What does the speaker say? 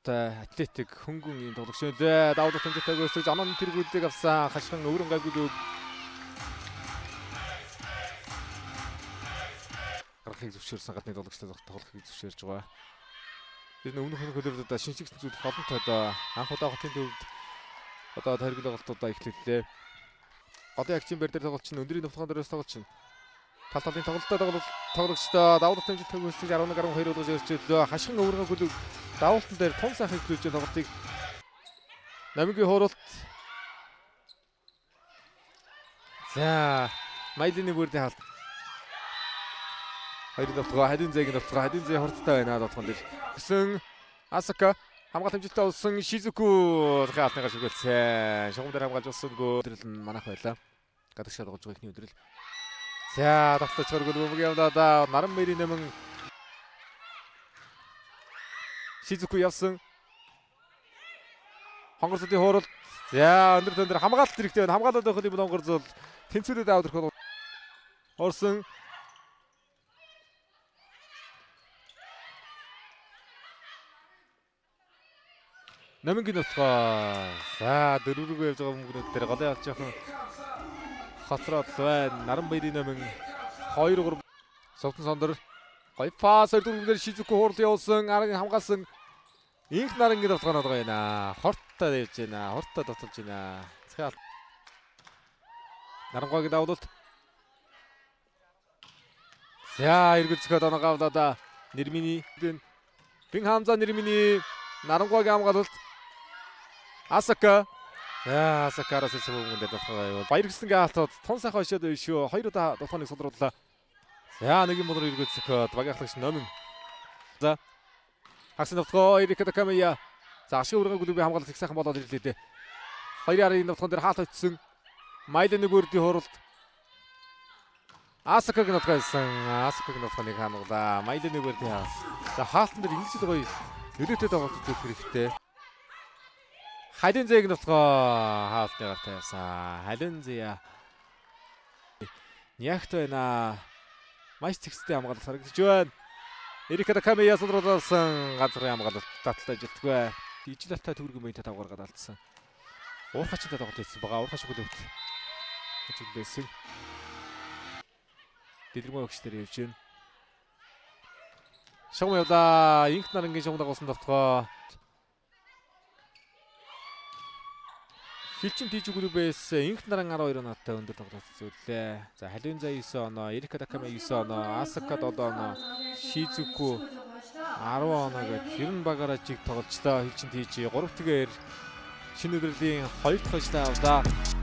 оноотой атлетик хөнгөн ийм тоглогч нөлөө. Давуу тэмцээтэй өсөж онооны тэргүүллийг авсан. Хашгин өвөрөн гайгүй гаргахыг зөвшөөрсөн гадны тоглогчтой тоглохыг зөвшөөрж байгаа. Тэр нь өмнөх хөлөөрөд шинжигсэн зүйл олон тойдоо анх удаа хотын төвд одоо тойрог тоглолтуудаа эхлэлээ. Голын агчийн байр дээр тоглолч нь өндрийн товтгон дээрээс тоглолч нь тал талын тоглолттой тоглогчдоо давуу тэмцээтэй өсөж 11-12 болгож ирчихлээ. Хашгин өвөргөө хөлөг давуултан дээр тун сайхан эхлүүлж тоглолтыг Намигийн хууралт. За Майлины бүрдийн хаалт. Хоёрын довтгоо Халин зэгийн довтгоо Халин зэ хурдтай байна довтгон дээр. Өсөн Асака хамгаалт хэмжилтээ олсон Шизуку захын хаалтныгаа шүгэлцээ. Шугам дээр хамгаалж олсонгүй. Өдрөл нь манайх байлаа. Гадагшаа тоглож байгаа ихний өдрөл. За тоглож гаргал бөмбөг явлаа да. Наран мэрийн нэмэн Шизуку явсан. Хонгор зүдийн хууралт. За өндөр төн дээр хамгаалалт хэрэгтэй байна. Хамгаалаад байх юм бол хонгор зул тэнцвэрээд аваад ирэх орсон. Номингийн нутгаа. За дөрөв рүү явж байгаа бөмбөгнүүд дээр голын алж явах хоцроод байна. Наран баярын номин 2-3 Сувтан сондор гоё пас өрдөрмөн дээр Шизуку хуурал явуулсан. Арагийн хамгаалсан. Инх нарангийн довтгоонод байгаа байна. Хортой явж байна. Хортой дотолж байна. Захиал. Нарангойг давуулалт. За эргэл зөхөд оноогоо авлаа. Нэрминий Бин Хамза Нэрминий Нарангойг хамгаалалт. Асака. За Асакараас ирсэн бөмбөгөн дээр довтгоо. Баяр гисэн гаалтууд тун сайхан өшөөд байна шүү. Хоёр удаа довтгооныг содрууллаа. За нэг юм болор эргэл зөхөд багийн ахлагч Номин. За хагас довтгоо Эрика Такамия. За ашиг урган клубын хамгаалалт их сайхан болоод ирлээ дээ. Хоёрын арын довтгоон дээр хаалт очсон. Майланы бүрдийн хууралт. Асакагийн довтгоо хийсэн. Асакагийн довтгооныг хангалаа. Майланы бүрдийн хаалт. За хаалтан дээр ингэж л гоё нөлөөтэй тоглолт үзүүлэх хэрэгтэй. Халин зээг довтгоо хаалтны гар тавьсан. Халин зэ Нягт байна. Маш зэгцтэй хамгаалалт харагдаж байна. Эрика Такамия содруулсан газрын хамгаалалт таталтай жилтгүй. Ижил алтай төгрөгөн мөн тав гаргаад алдсан. Уурхачтай тоглолт хийсэн байгаа. Уурхач хөлөвт үзүүлсэн. Дэлгэрмөө өгч дээр явж байна. Шугам явлаа. Инх нарангийн шугам дагуулсан довтгоо. Хилчин тийж группээс Инх наран 12 оноотой өндөр тоглолт үзүүллээ. За Халин за 9 оноо, Эрика Такама 9 оноо, Асака 7 оноо, Шизуку 10 оноо гээд ер нь багаараа жиг тоглолцлоо. Хилчин тийж 3 тэгээр шинэ өдрлийн 2 дахь ажлаа авлаа.